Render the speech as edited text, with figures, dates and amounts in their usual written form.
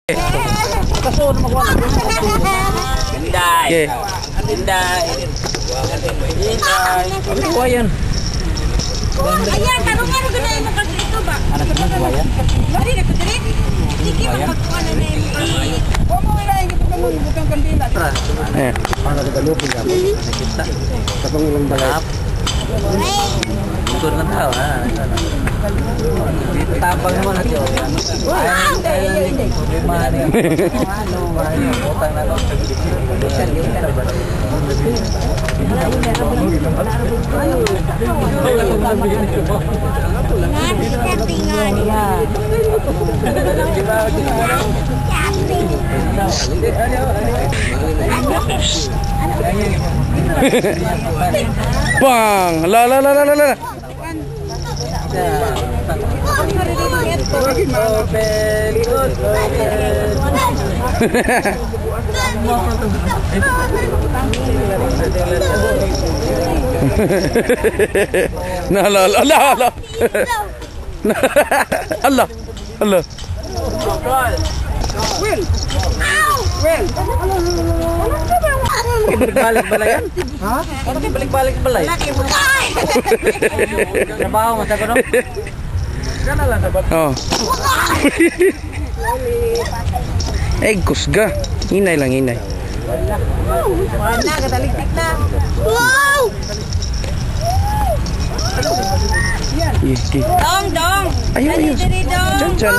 Inday. Okay. Inday. Inday. Kuwayan. Ayan, karungan ko na imo kag ito ba? Dali na ko diri. Sige, magpagkuha na na imo kag. Eh. Motor ng tao, ha? Tapang naman natin. Ay, problema ni. Ano, ano, utang na to. Bang! La la la la la la. Open, open. Na la la la la. Allah. Allah. Balik-balik balay yan? Ha? Ano kayo balik-balik balay? Trabaho mo, sabi no? Oh. Eh, kusga. Hinay lang, hinay. Na, kadaligtik na. Wow! Okay. Dong, dong. Ayun, Dali ayun. diri dong. Diyan, diyan.